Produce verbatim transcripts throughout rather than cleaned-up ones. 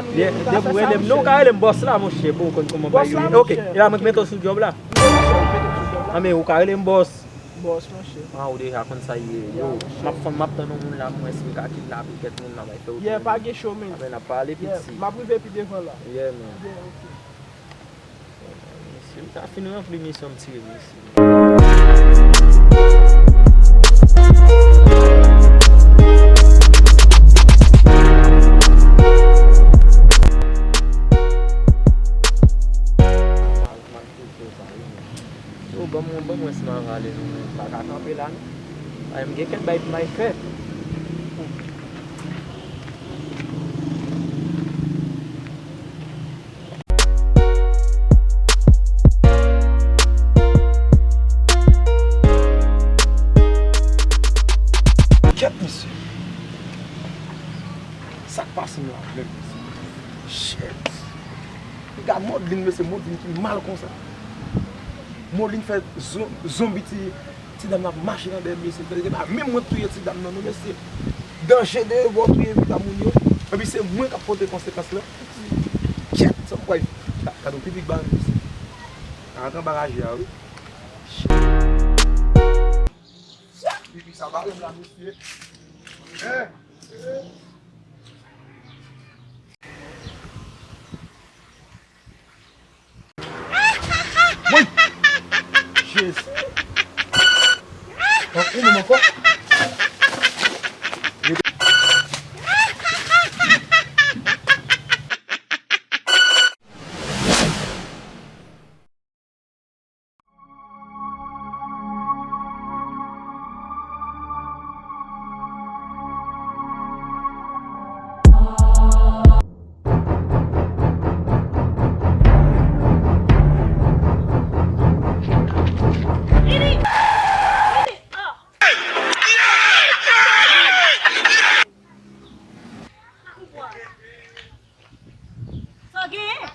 Depi w rele m, non, ou ka rele m bòs la, monchè, pou w konn kòman bagay yo ye. Ok, e la mwen k mete w sou djòb la. Anben, ou ka rele m bòs. Bòs, monchè. Ah, ou deja konn sa ye. Yo, m ap fann, m ap tann yon moun la, mwen, si m ka kidnape kèk moun la, bay fè w. Yeah, pa gen cho, men. Anben, n ap pale piti. M ap rive pi devan la. Yeah, man. Yeah, ok. Mesye, m ta fin ranpli misyon m tire, mesye. Yo, ban mwen, ban mwen si m avale nou, men m pa ka kanpe la, non. Ay, m gen kèk bay pou m al fè. Kèt, mesye. Sa k pase m la menm, mesye? Shit. Gad Modeline, mesye, Modeline ki mal konsa. Modeline fè zon-, zonbi ti, ti dam nan ap mache nan dèyè, mesye. Se pa menm mwen k touye ti dam nan, non, mesye. Danje de bò touye vi moun yo. Epi se mwen k ap pote konsekans lan. Kèt, sa m kwè. Gad yon pipi k bare, mesye. Ka rantre anba raje a, wi. Shit. Pipi sa bare m la, mesye. Hein? Woy! Jezi! Ou menm ankò? Sa w genyen?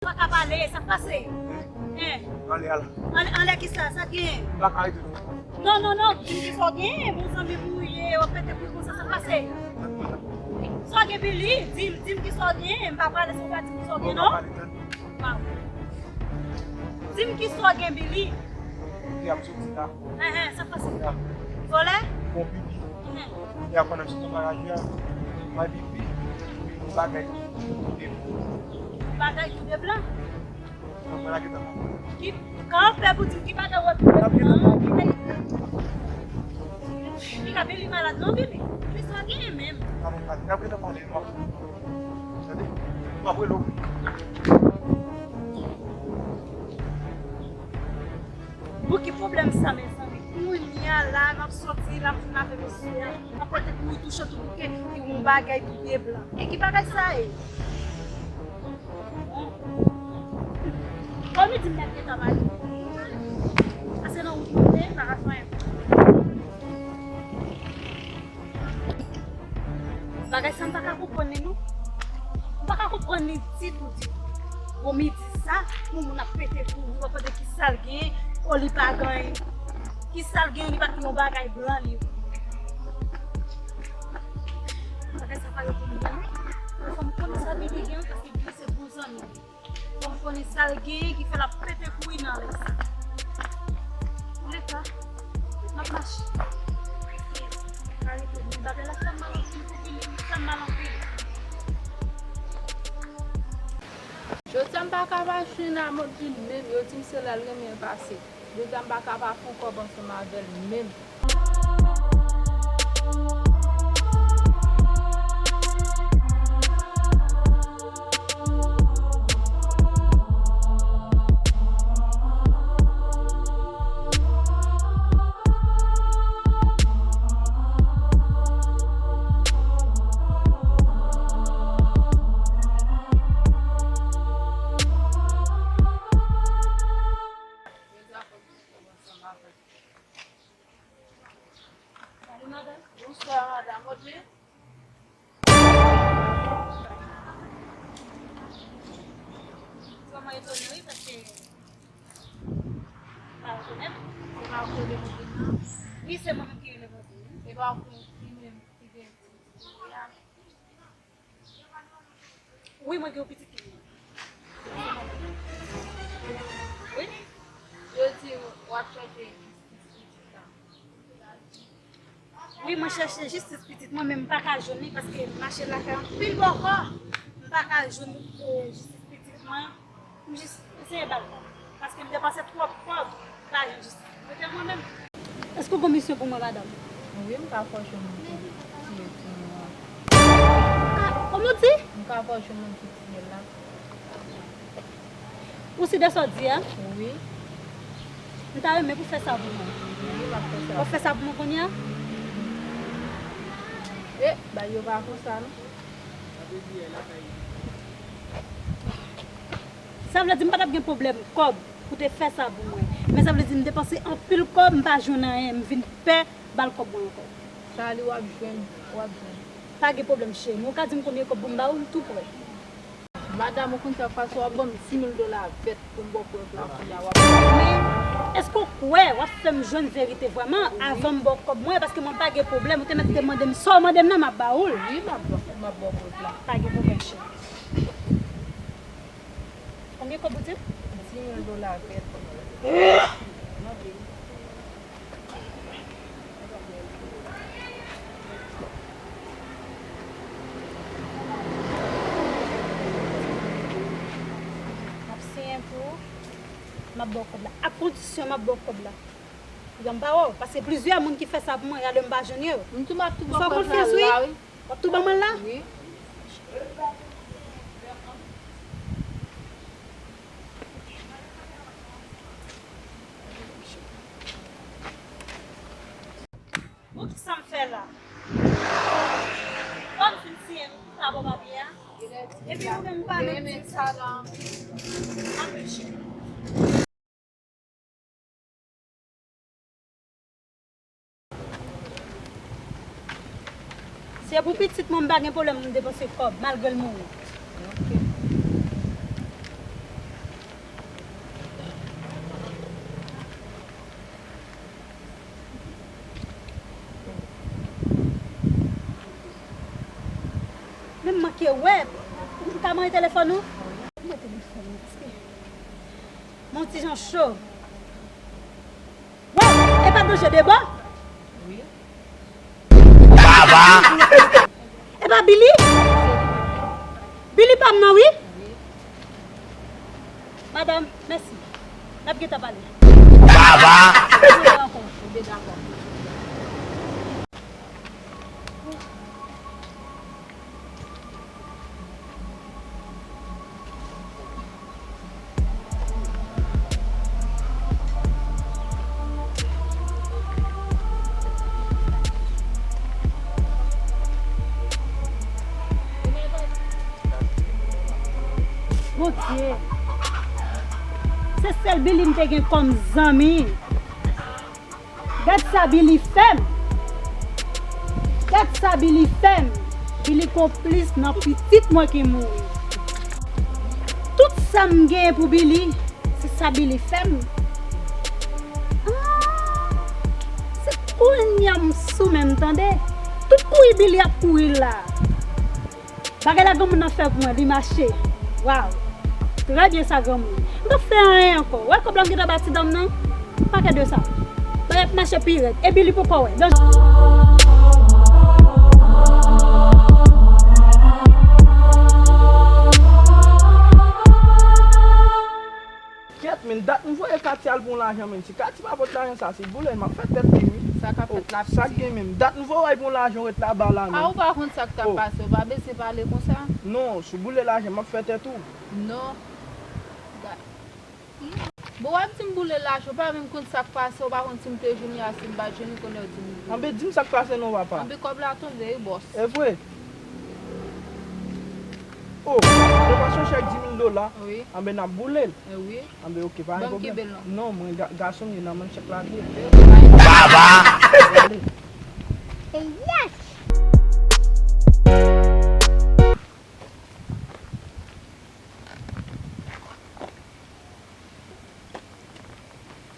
Ou pa ka pale, sa k pase? Hein? Anlè a la. Anlè, anlè kisa? Sa k genyen? M pa ka rete non. Non, non, non, di m kisa w genyen, bon zanmi m ou ye, w ap pete kouri konsa, sa k pase? Sa w gen, Billy? Di m, di m kisa w genyen, m pa prale si w pa di m kisa w gen non. Waw. Di m kisa w gen, Billy. Kote a m soti la. Hein, hein, sa k pase? Ya. Vòlè? Bon, pipi. Hein. E a pandan m sot nan bagay la, m al pipi, yon bagay tou de blan. Bagay tou de blan? Mwen la gentan. Ki, ka w fè pou di m ki bagay w wè tou de blan? Ki bagay? Piga Billy malad non, Billy. Billy, sa w genyen menm? N ap gentan pale, non. Tande? M ap rele w. Bon, ki pwoblèm sa, mezanmi? Kounye a la, m ap soti la, m fin avè mesye a. M ap rete kouri touche tout bouke, li yon bagay tou de blan. E ki bagay sa ye? Bon. Bon, li di m nèg gentan pale. Pase nan wout mwen, pa ka fè anyen. Bagay sa m pa ka konprann li non. M pa ka konprann li ditou, ditou. Bon, midi sa, yon moun ap pete kouri, w ap mande ki sa l gen, o li pa gen anyen. Ki sa l gen, li pa gen yon bagay blan li. Bagay sa pa yo pou mwen non. Fò m konnen sa Billy gen, paske Billy se bon zanmi m. Fò m konnen sa l genyen ki fè l ap pete kouri nan lè sa. Antouleka, m ap mache. Bagay la fè m mal anpil pou Billy, li fè m mal anpil. Jodi a m pa ka pa jwenn Amandine menm, yo di m se la l renmen pase. Jodi a m pa ka pa fè yon kòb ansanm avè l menm. Bonswa, madanm. Odlin? Vrèman etone, wi, paske m pa rekonèt. Se pa ou ki rele Odlin nan? Wi, se mwen menm ki rele Odlin. E pa ou ki menm ki gen ti, ti, ti, a. Wi, mwen gen yon pitit ki mouri. Wi. Yo di w ap chèche jistis pitit la. Wi, mwen chèche jistis pitit mwen, men m pa ka jwenn li paske m mache lakay anpil bòkò. M pa ka jwenn, eh, jistis pitit mwen. M jis eseye ba l kòb. Paske m depanse twòp kòb, m pa jwenn jistis. Mete mwen menm. Èske w gon misyon pou mwen, madanm? Wi, m ka fè w jwenn moun ki tiye timoun an. Ah, kòman w di? M ka fè w jwenn moun ki tiye l la. Ou si de sa w di a? Wi. M ta renmen pou w fè sa pou mwen. Wi, m ap fè sa. W ap fè sa pou mwen kounye a? E, bagay yo pa konsa, non. Sa vle di m pa t ap gen pwoblèm kòb pou te fè sa pou mwen. Men sa vle di m depanse anpil kòb, m pa jwenn anyen, m vin pè ba l kòb mwen ankò. Sa li w ap jwenn, w ap jwenn. Pa gen pwoblèm, cheri. Men w ka di m konbyen kòb pou m ba w, m tou prè. Madanm, ou konn sa k pase, w ap ban m dis mil dola vèt pou m ba w prèv la kounye a, w ap. Men, èske w kwè w ap fè m jwenn verite vrèman avan m ba w kòb mwen? Paske mwen pa gen pwoblèm, ou te mèt te mande m sa w mande m nan, m ap ba ou l. Wi, m ap, m ap ba w prèv la. Pa gen pwoblèm, cheri. Konbyen kòb ou di m? Dis mil dola vèt. M ap siyen pou ou. M ap ba w kòb la. Ak kondisyon m ap ba w kòb la. Jan m pa wè w, paske plizyè moun ki fè sa pou mwen, y a lè m pa jwenn yo. M tou, m ap tou ba w kòb la la, wi. W ap tou ban mwen l la? Wi. Bon, kisa m fè la? Kòm fin siyen, m ta ba w papye a. Epi ou menm ou pa menm di sa la. Anpeche. Se pou pitit mwen, m pa gen pwoblèm pou m depanse kòb, malgre l mouri. Men m manke wè, m ka mande telefòn ou? Mwen telefòn ou, paske mwen ti jan cho. Waw, e pa danje debò? Wi. Baba! E pa Billy? Billy pa m nan, wi. Wi. Madanm, mèsi. N ap gentan pale. Baba! Oke, dakò. Oke, dakò. Bondye, se sèl Billy m te gen kòm zanmi. Gad sa Billy fè m. Gad sa Billy fè m. Billy konplis nan pitit mwen ki mouri. Tout sa m genyen pou Billy, se sa Billy fè m. Ah, se kounye a m sou men m, tande. Tout kouri Billy ap kouri la. Bagay la granmoun nan fè pou mwen, li mache. Waw. Trè byen sa granmoun. M p ap fè anyen ankò. Wè kòb la m gentan ba ti dam nan? Pake de sa. Bagay ap mache pi rèd. Epi li poko wè. Danje. Kèt, men dat m voye Katy al pran lajan, men si Katy pa pot lajan sa, se boule l, m ap fè tèt li, wi. Sa k ap fèt la, piti? Sa k gen menm? Dat m voye al pran lajan, w ret laba la menm. A, ou pa konn sa k t ap pase, ou pa bezwen pale konsa. Non, si w boule lajan, m ap fè tèt ou. Non. Bon, w ap di m boule lajan, ou pa menm konn sa k pase, ou pa konn si m te jwenn li a, si m pa t jwenn li, kounye a w di m boule. Anben, di m sa k pase non, papa. Anben, kòb la tonbe, wi, bòs. E vre? O, te pase yon chèk dis mil dola. Wi. Anben, n ap boule l. E wi. Anben, oke, pa gen pwoblèm. Ban m kenbe l non. Non, mwen, ga-, gason m ye, nan men chèk la te ye. Baba! Ale. Yes!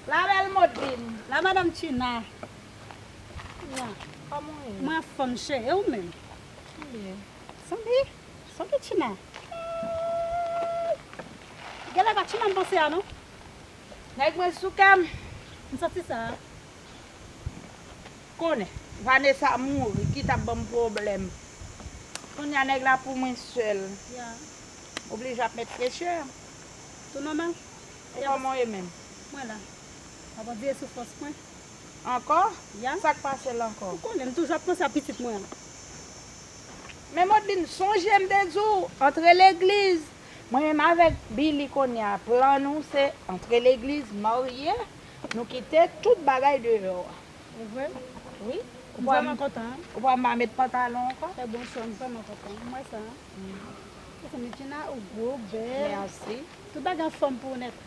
La bèl Modline. La madanm Tina. Tina, kòman w ye? Mwen anfòm chè, e ou menm? Byen. Sanble, sanble Tina. Genlè pa Tchina m panse a non. Nèg mwen sou kè m. M santi sa. Konnen, Vanessa mouri, ki t ap ban m pwoblèm. Kounye a nèg la pou mwen sèl. Ya. Oblije ap met presyon. Tou nòmal. E kòman w ye menm? Mwen la. M ap andire soufrans mwen. Ankò? Ya. Sa k pase l ankò? Ou konnen, m toujou ap panse a pitit mwen an. Men Modlin, sonje m te di w, antre legliz. Mwen menm avèk Billy kounye a, plan nou se antre legliz, marye, nou kite tout bagay deyò a. E vre? Wi. M vrèman kontan. Ou pa m pa met pantalon ankò? Trè bon chwa, m vrèman kontan. M wè sa. Mezanmi, Tchina, ou gwo, bèl. Mèsi. Tout bagay anfòm pou ou nèt.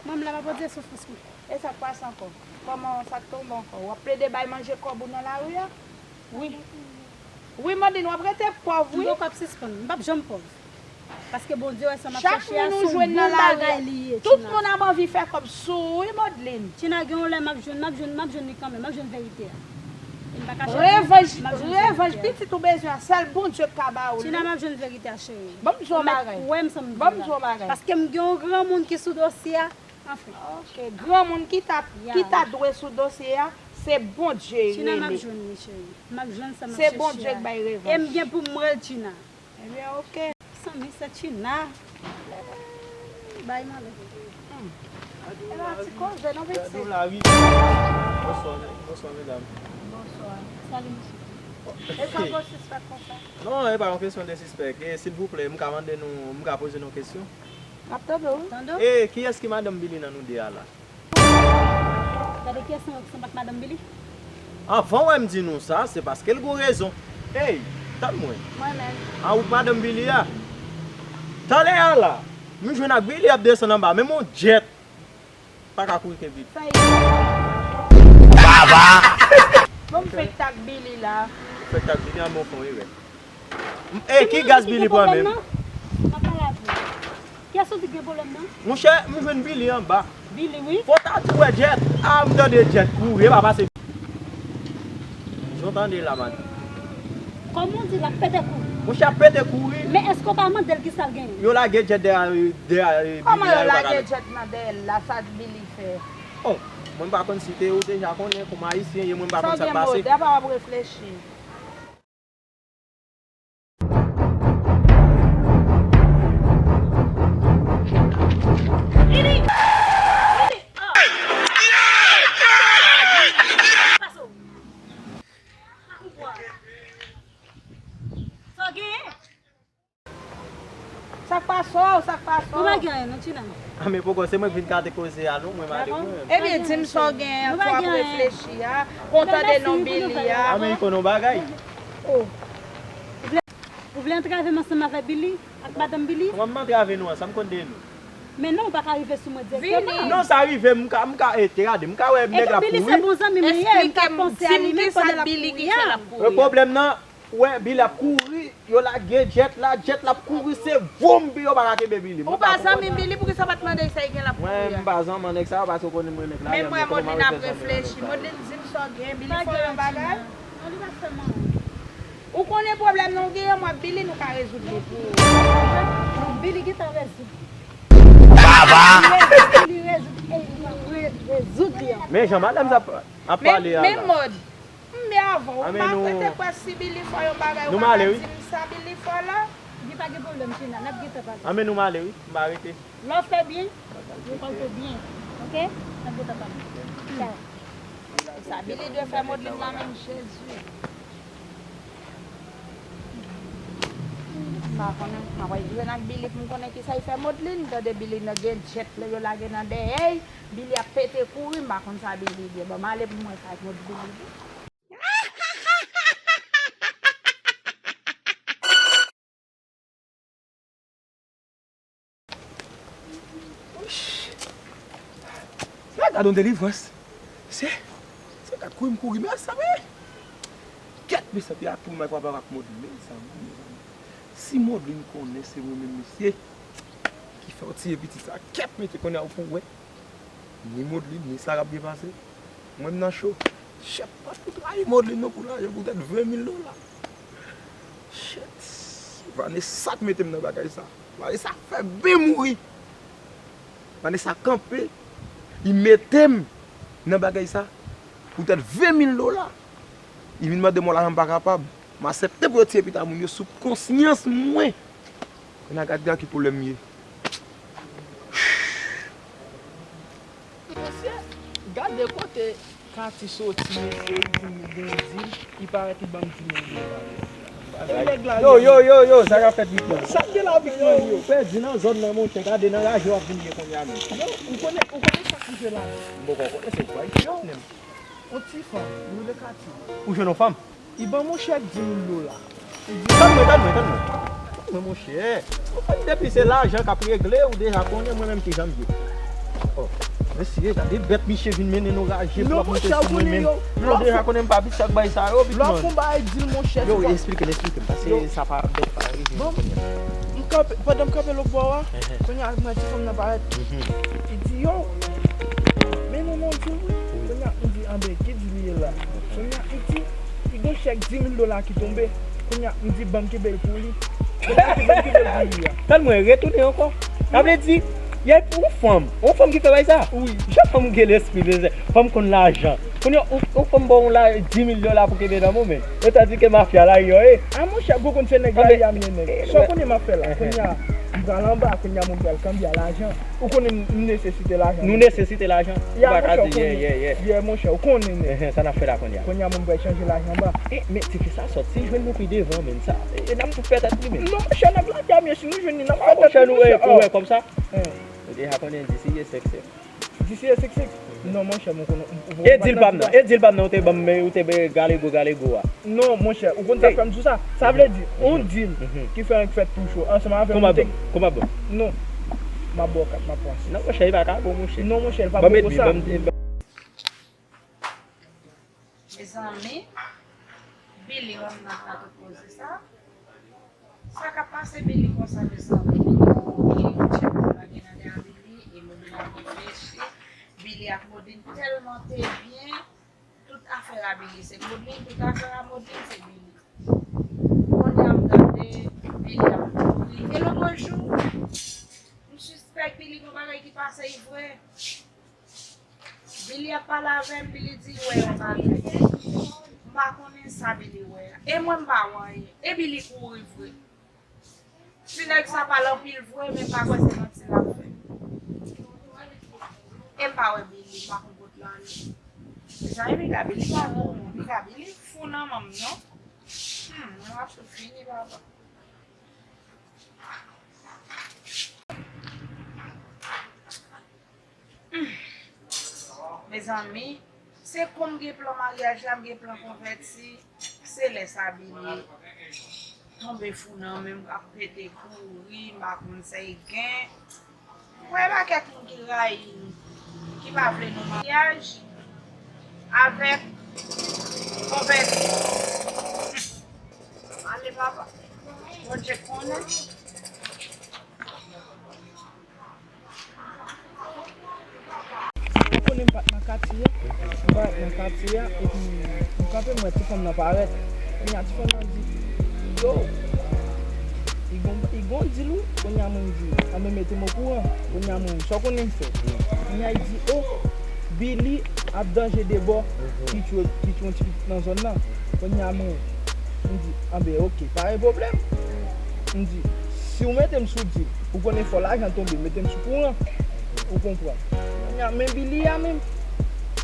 Mwen, m la, m ap andire soufrans mwen. E sa k pase ankò? Kòman sa k tonbe ankò? W ap plede bay manje kòb ou nan lari a? Wi. Wi, Modlin, w ap rete pòv, wi. M poko ap sispann. M p ap janm pòv. Paske Bondye wè sa m ap chèche a, se yon bon bagay li ye, Tchina. Tout moun ap anvi fè kòb sou ou, wi, Modlin. Tchina, gen yon lè m ap jwenn, m ap jwenn, m ap jwenn li kanmenm, m ap jwenn verite a. E m pa ka chanje, m ap jwenn verite a. Revanj, revanj, pitit ou bezwen an, sèl Bondye k ka ba ou l. Tchina, m ap jwenn verite a, cheri. Ban m di w yon bagay. Ou mèt wè m san m di w la. Ban m di w yon bagay. Paske m gen yon granmoun ki sou dosye a. Anfen. Ok, granmoun ki ta, ki ta dwe sou dosye a, se Bondye rele. Tchina, m ap jwenn li, cheri. M ap jwenn sa m ap chèche a. Se Bondye k bay revanj. E m gen pou m wè l, Tchina. Ebyen, ok. Sanmi, se Tchina. Bay male. Hmm. E pa ti koze, non, pitit. Gade w la, wi. Bonswa, bonswa, medam. Bonswa. Salut, monsieur. E sa w sispèk konsa? Non, e pa yon kesyon de sispèk. E, silvouplè, m ka mande nou, m ka poze nou kesyon? M ap tande w. Tande w. E, kiyès ki madanm Billy nan nou de a la? Gade kiyès mwen wè ki sanble ak madanm Billy. Anvan w wè m di nou sa, se paske l gon rezon. Ey, tann mwen. Mwen menm. An ou k madanm Billy a? Talè a la, m jwenn ak Billy ap desann anba, menm yon djèt pa ka kouri ke Billy. Sa e. Baba! Bon, m fèk t ak Billy la. Ou fèk t ak Billy, an bon fè yon erè. E, ki gaz Billy pran menm? M ap pale avè w. Kiyès ou di gen pwoblèm nan? Monchè, m jwenn Billy anba. Billy, wi. Fò w ta tou wè Jet. A, m tande Jet kouri, e pa pase. Jan w tande la, madanm. Kòman w di l ap pete kouri? Monchè, ap pete kouri. Men èske w pa mande l kisa l genyen? Yo lage Jet dèyè, dèyè, Billy a, yo pa ka lage. Kòman yo lage Jet nan dèyè l la, sa Billy fè? Oh, mwen m pa konn si te ou deja konnen kòman ayisyen ye, mwen m pa konn sa k pase. Sa w gen, Modè, apa w ap reflechi? Sa k pase w? Sa k pase w? Nou pa gen anyen non, Tina. A, men poko, se mwen k vin gate koze a non, mwen m ale mwen. Ebyen, di m sa w gen an, fò w ap reflechi a, fò w tande non Billy a. A, men li konn yon bagay. Oh. Ou vle, ou vle antrave m ansanm avè Billy, ak madanm Billy? Kòman m antrave nou an? Sa m konn de nou? Men non, ou pa ka rive sou mwen dirèkteman. Non, sa rive, m ka, m ka, e, te gade, m ka wè nèg la ap kouri. Billy se bon zanmi m li ye, m ka panse a li menm pandan l ap kouri a. E, pwoblèm nan, Ou wè, Billy ap kouri, yo lage Jet la, Jet la ap kouri, se voum, yo pa ka kenbe Billy. Ou pa zanmi Billy, poukisa w pa t mande l sa l gen l ap kouri a? Mwen, m pa zanmi nèg sa yo, paske w konnen mwen nèg la. Men mwen, Modlin ap reflechi. Modlin, di m sa w gen, Billy fè w yon bagay? Non, li pa fè m anyen. Ou konnen pwoblèm nan w genyen, mwen ak Billy, nou ka rezoud li pou ou. Non, Billy gentan rezoud. Baba! Billy rezoud, e, li re-, rezoud li an. Men jan madanm sa ap, ap pale a la. Men, men Mod, M byen avan w, m pa prete kwè si Billy fè yon bagay, ou pa ka di m sa Billy fè la. Gen pa gen pwoblèm, Tina, n ap gentan pale. Anben nou m ale wi, m pa rete. Lè w fè byen, rekòlte byen, oke? N ap gentan pale. Tchaw. Sa Billy dwe fè Modlin la menm, Jezi. M pa konnen, m ap al jwenn ak Billy pou m konnen kisa l fè Modlin. Tande Billy nan gen Jet la yo lage nan dèyè l. Billy ap pete kouri, m pa konn sa Billy gen. Bon, m ale pou m wè sa Modlin gen. Sa gad yon delivrans. Se, se gad kouri m kouri, men sa men. Kèt, men sa te atou mwen papa ak Modlin, men sa, mezanmi. Si Modlin konnen se mwen menm mesye ki fè w tiye pitit sa, kèt, men te konnen ou pou wè. Ni Modlin, ni sa k ap byen pase. Mwen m nan cho. Chèf pa t pou trayi Modlin non pou lajan poutèt ven mil dola. Shit. Vanessa k mete m nan bagay sa. Vanessa fè ben mouri. Vanessa kanpe, li mete m nan bagay sa poutèt ven mil dola. Li vin mande m yon lajan m pa kapab. M aksepte pou yo tiye pita moun yo sou konsyans mwen. Kounye a gad, gad ki pwoblèm m ye. Mesye, gade kote Katy soti, mesye, li di m li gen yon dil, li parèt li ban m di mil dola. E nèg la yo, yo, yo, yo, sa k ap fèt, Big Man? Sa k gen la, Big Man, yo? Pèdi nan zòn nan, monchè, gade nan raje w ap vin ye kounye a menm. Yo, ou konnen, ou konnen sa k rive la? M poko konnen, se kwa ki fè menm. Yon ti fanm, li rele Katy. Ou jwenn yon fanm? Li ban m yon chèk di mil dola. Li di, tann mwen, tann mwen, tann mwen. Tann mwen, monchè. Ou konn depi se lajan k ap regle, ou deja konnen mwen menm kijan m ye. Oh, mesye, gade bèt misye vin mennen nou raje pou ap monte sou mwen menm. Yo deja konnen m pa abitye ak bagay sa yo, Big Man. Lè w fè yon bagay, di l, monchè. Yo, esplike m, esplike m, paske sa pa, bèt pa rive kounye a. M kanpe, pandan m kanpe lòt bò a, kounye a, mwen, ti fanm nan parèt. Li di, yo, men non, non, di l wi. Kounye a, m di, anben, ki di li ye la? Kounye a, li di, li gen chèk di mil dola ki tonbe. Kounye a, m di, ban m kenbe l pou li. Kounye a, ki ban m kenbe l pou li a. Tann mwen, retounen ankò. Sa vle di, y a yon fanm, yon fanm ki fè bagay sa? Wi. Jan fanm gen lespri, mesye. Fanm konn lajan. Kounye a, yon, yon fanm ba w la, di mil dola pou kenbe nan men w, men. Yo ta di ke mafya la, yo, e. A, monchè, gwo konn se nèg la, y a mye nèg. Sa w konnen m ap fè la? Kounye a, m pral anba, kounye a, mwen pral kanbya lajan. Ou konnen m nesesite lajan. Nou nesesite lajan. Ou pa ka di, yeah, yeah, yeah. Yeah, monchè, ou konnen, men. Sa n ap fè la kounye a? Kounye a, mwen pral chanje lajan anba. E, men tifi sa sòt, si jwenn nou pi devan, men sa, e, n ap tout fè tèt li, men. Non, monchè, n ap lage a, men si nou jwenn li, n ap fè tèt li, monchè. Ou wè kòmsa? Ou deja konnen disi ye sèk sèk. Disi ye sèk sèk? Non, monchè, mwen konnen, ou, ou, e dil pa m nan, e dil pa m nan, ou te ban m, ou te bay galego, galego a. Non, monchè, ou konn sa k fè m di w sa? Sa vle di, yon dil ki fè annik fèt pou cho, ansanm avè m, ou te. Kòman ban m? Non. M ap ba w kat, m ap pran sis. Non, monchè, li pa ka bon, monchè. Non, monchè, li pa bon konsa. Mezanmi, Billy wè m nan ka tout koze sa. Sa k ap pase Billy konsa, mezanmi? Billy, monchè, m lage nan dèyè Billy, e Modin ap reflechi. Billy ak Modin tèlman te byen, tout afè a Billy se Modin, tout afè a Modin se Billy. Kounye a m gade, Billy ap kouri. E lòt jou, m sispèk Billy gon bagay ki pase, li vre. Billy ap pale avè m, Billy di l wè yon bagay. M pa konnen sa Billy wè a. E mwen m pa wè anyen. E Billy kouri vre. Ti nèg sa pale anpil vre, men m pa kwè se manti l ap fè. E m pa wè Billy, m pa konn kot l ale. Mezanmi, piga Billy pa bon, piga Billy fou nan manm non. Hmm, mwen m ap sot fini, papa. Mezanmi, se kon m gen plan maryaj la, m gen plan konvèti, se lè sa Billy tonbe fou nan men m, ap pete kouri, m pa konn sa l gen. Wè pakèt moun ki rayi nou, ki pa vle nou maryaj avèk konvèti. Ale papa, Bondye konnen. Ou konnen m pa t nan katye a, m pa t nan katye a, epi m kanpe, m wè ti fanm nan parèt. Kounye a, ti fanm nan di, yo, li gon, li gon dil wi. Kounye a, mwen di, anben mete m okouran. Kounye a, mwen, sa w konnen m fè? Kounye a, li di, o, Billy ap danje debò, pitye, pitye yon ti pitit nan zòn nan. Kounye a, mwen, m di, anben, oke, pa gen pwoblèm. M di, si w mete m sou dil, ou konnen fò lajan tonbe, mete m sou kouran. Ou konprann? Kounye a, men Billy a menm.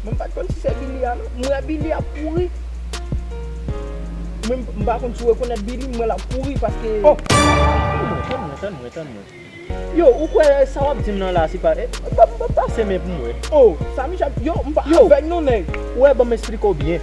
Mwen m pa t konn si se Billy a non. M wè Billy ap kouri. Men m pa konn si w rekonèt Billy, m wè l ap kouri paske. Oh! Tann mwen, tann mwen, tann mwen, tann mwen. Yo, ou kwè sa w ap di m nan la, se pa, e, ban m, ban m pase men pou m wè. Oh, sa misye ap, yo, m pa avèg non, nèg. Ou wè, ban m esplike w byen.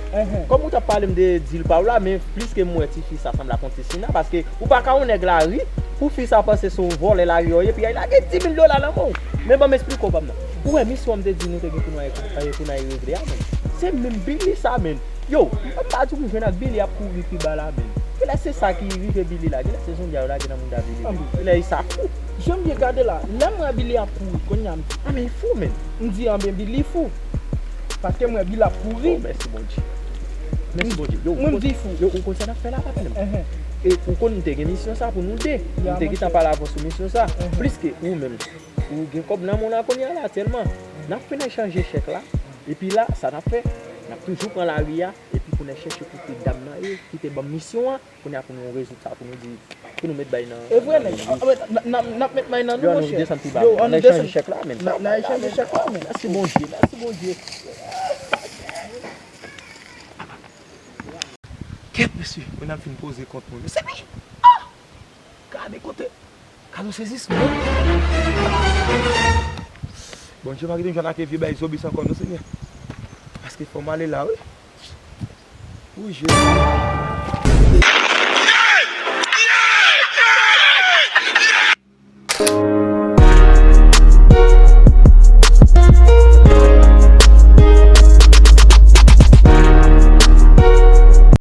Kòm ou t ap pale m de dil pa w la, men pliske m wè tifi sa sanble ak yon ti Sina, paske ou pa ka yon nèg lari, pou fi sa panse se yon vòlè lari w ye, epi y al lage di mil dola nan men w. Men ban m esplike w, pa m nan. Ou wè misyon m te di nou te gen pou nou al, pou nou al regle a, men. Se menm Billy sa, men. Yo, m pa di w m jwenn ak Billy ap kouri pi ba la menm. Kilè se sa ki rive Billy la? Kilè se zonbi a yo lage nan mouda Billy menm? Kilè sa fou? Jan m byen gade la, lè m wè Billy ap kouri, kounye a m di. Anben, li fou menm. M di, anben, Billy fou. Paske m wè Billy ap kouri. Oh, mèsi Bondye. Mèsi Bondye. Yo, mwen m di fou. Yo, ou konn sa n ap fè la, pa pale m. E ou konn m te gen misyon sa pou nou de. M te gentan pale avè w sou misyon sa. Pliske ou menm. Ou gen kòb nan men w la kounye a la, sèlman. N ap fin echanje chèk la. Epi la, sa n ap fè? N ap toujou pran lari a. Epi pou n al chèche kote dam nan ye, ki te ban m misyon an. Kounye a pou nou rezoud sa, pou nou di, pou nou met bay nan. E vre, nèg. N ap met bay nan nou, monchè. Yo, ann desann pi ba. Yo, ann desann. N ap echanje chèk la, men. N ap echanje chèk la, men. Mèsi Bondye, mèsi Bondye. Kèt, mesye, mwen ap fin poze kont mwen. Mesye, ah! Gade kote. Gade yon sezisman. Bondye pa kite m jwenn ak vye bay zobis ankò non, Senyè. Paske fò m ale la, wi. Wi, Jezi.